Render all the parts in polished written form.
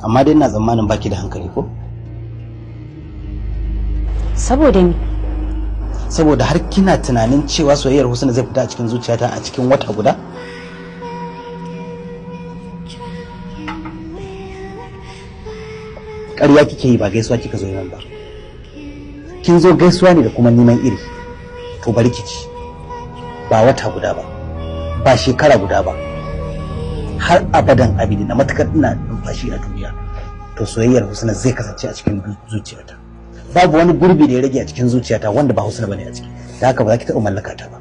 Amma dai ina tsammanin baki da hankali ko? Saboda me? Saboda har kina tunanin cewa soyayyar Husna zai fita a cikin zuciyata a cikin wata guda? Ƙarya kike yi, ba gaisuwa kika zo nan ba. Kin zo gaisuwa ne da kuma neman iri. To bari ki ci. Ba wata guda ba, ba shekara guda ba, har abadan abidi na matukar ina numfashi a duniya, to soyayyar Husna zai kasance a cikin zuciyata. Babu wani gurbi da ya rage a cikin zuciyata wanda ba Husna bane a ciki. Da haka ba za ki taɓa mallaka ta ba.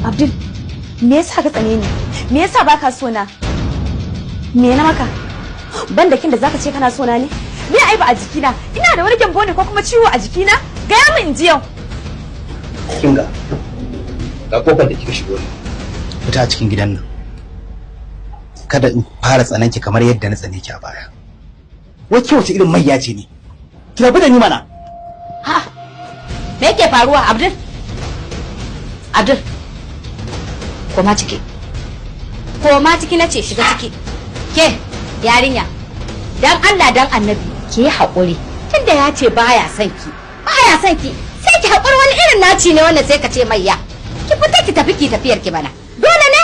Abdul, me yasa ka tsane ni? Me yasa baka so na? Me na maka? Ban da kin da zaka ce kana so na ne? Me aiba a jikina? Ina da wani gyambo ne ko kuma ciwo a jikina? Gaya min in ji yau. Kin ga ga kofar da kika shigo ne. Fita a cikin gidan nan. Kada in fara tsananki kamar yadda na tsane ki a baya. Wai ke wace irin mayya ce ne? Ki rabu da ni mana. Ha! Me yake faruwa, Abdul? Abdul. Koma ciki. Koma ciki nace, shiga ciki. Ke yarinya. Dan Allah dan Annabi ki yi haƙuri. Tunda ya ce baya son ki. Baya son ki. Sai ki haƙuri, wani irin naci ne wannan sai ka ce mayya. Ki fita ki tafi ki tafiyar ki bana. Dole ne?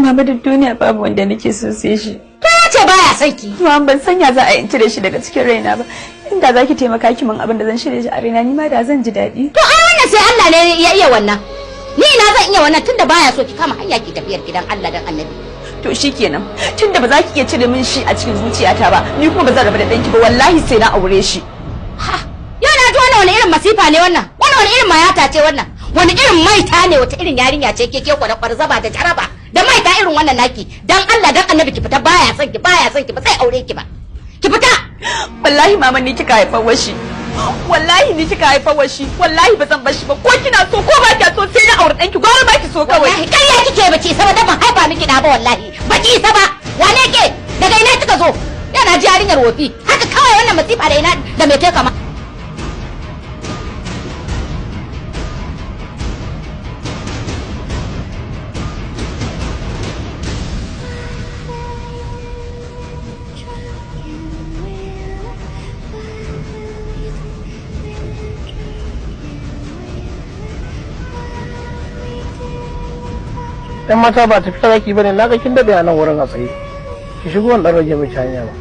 Mama, duk duniya babu wanda nake so sai shi. To ya ce baya son ki. Mama, ban san ya za a yi in cire shi daga cikin raina ba. Inda za ki taimaka ki min abin da zan shirye shi a raina, ni ma da zan ji daɗi. To ai wannan sai Allah ne ya iya wannan. Ni ina zan iya wannan? Tunda baya so, ki kama hanya ki tafiyar gidan Allah dan Annabi. To shikenan, tunda ba za ki iya cire min shi a cikin zuciyata ba, ni kuma ba zan rabu da ɗanki ba, wallahi sai na aure shi. Ha! Yau na ji wannan wani irin masifa ne wannan? Wannan wani irin mayata ce wannan? Wani irin maita ne, wata irin yarinya ce ke ke kwana zaba da jaraba da maita irin wannan naki? Dan Allah dan Annabi ki fita, baya son ki, baya son ki, ba sai aure ki ba. Ki fita. Wallahi mama, ni kika haifar wa shi. Wallahi ni kika haifar wa shi. Wallahi ba zan bar shi ba, ko kina so ko ba kya so, sai na aure ɗanki, gwara ba ki so kawai. Wallahi ƙarya kike, baki isa ba, dan ban haifa miki da ba, wallahi. Baki isa ba. Wane ke? Daga ina kika zo? Yana ji yarinyar wofi. Haka kawai wannan masifa da ina da me kama. Yan mata, ba tafiya zaki bane? Na ga kin dade a nan wurin a tsaye. Ki shigo in dan rage miki hanya ba.